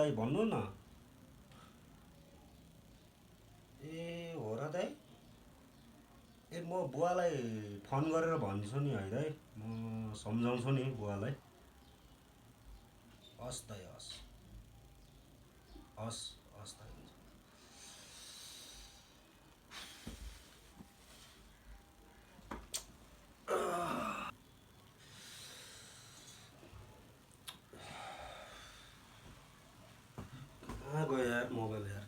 दाइ भन्नु न। ए हो र दाइ। ए म बुवालाई फोन गरेर भन्छु नि है दाइ, म सम्झाउँछु नि बुवालाई। हस् दाइ, हस् हस् हस् दाइ। कहाँ गयो यार मोबाइल यार।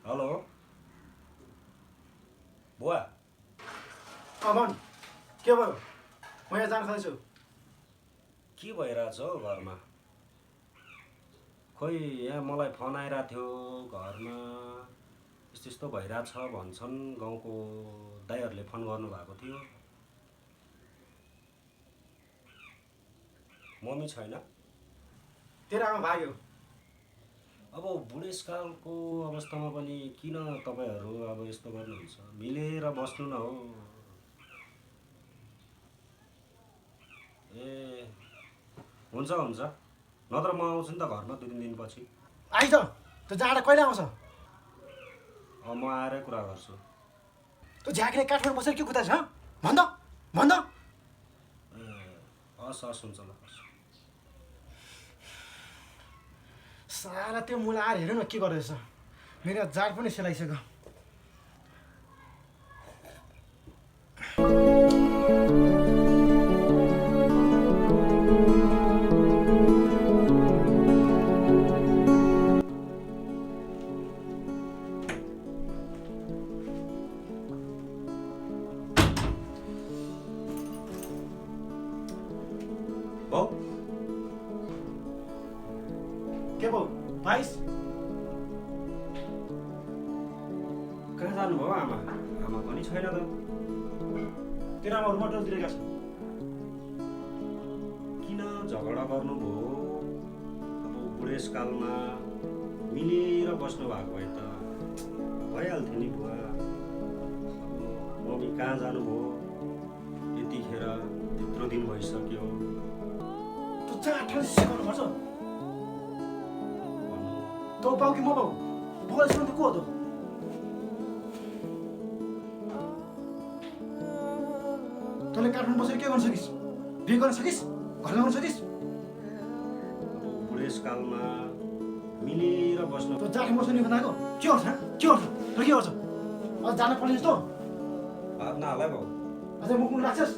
हेलो बुवा। भन के भयो? म यहाँ जान खोज्छु। के भइरहेछ हौ घरमा? खोइ यहाँ मलाई फोन आइरहेको थियो घरमा, यस्तो यस्तो भइरहेछ भन्छन्। गाउँको दाइहरूले फोन गर्नुभएको थियो। मम्मी छैन। तेरो आमा भाग्यो। अब बुढेसकालको अवस्थामा पनि किन तपाईँहरू अब यस्तो गर्नुहुन्छ? मिलेर बस्नु न हो। ए हुन्छ हुन्छ, नत्र म आउँछु नि त घरमा 2-3 दिनपछि। आइज त्यो जाँडा कहिले आउँछ? अब म आएरै कुरा गर्छु। त्यो झ्याक्ने काठमा बसेर के कुदा छ? भन त भन त। ए हस् हस्, हुन्छ ल, हस्। सारा त्यो मुला आएर हेर्नु न के गर्दैछ। मेरो जाड पनि सेलाइसक्यो। भाउ के भयो भाइस? कहाँ जानुभयो आमा? आमा पनि छैन त। तेरो आमा रुममा डोल्दिरहेका छन्। किन झगडा गर्नुभयो? अब बुढेसकालमा मिलेर बस्नु भएको भए त भइहाल्थ्यो नि बुवा। अब मम्मी कहाँ जानुभयो? यतिखेर यत्रो दिन भइसक्यो। तँ जाँड सिकाउनुपर्छ। तँ पाउ कि म पाउ? बुवाले सिकाउनु त को हो त? तँले काठमाडौँ बसेर के गर्न सकिस्? बिहे गर्न सकिस्? घर ल्याउन सकिस्? अब बुढेसकालमा मिलेर बस्नु। तँ जाँड बस्नु निकालेको के गर्छ? के गर्छ? तँ के गर्छ? अझ जान पर्ने जस्तो? भात नहालै भाउ। अझै मुख राख्छस्?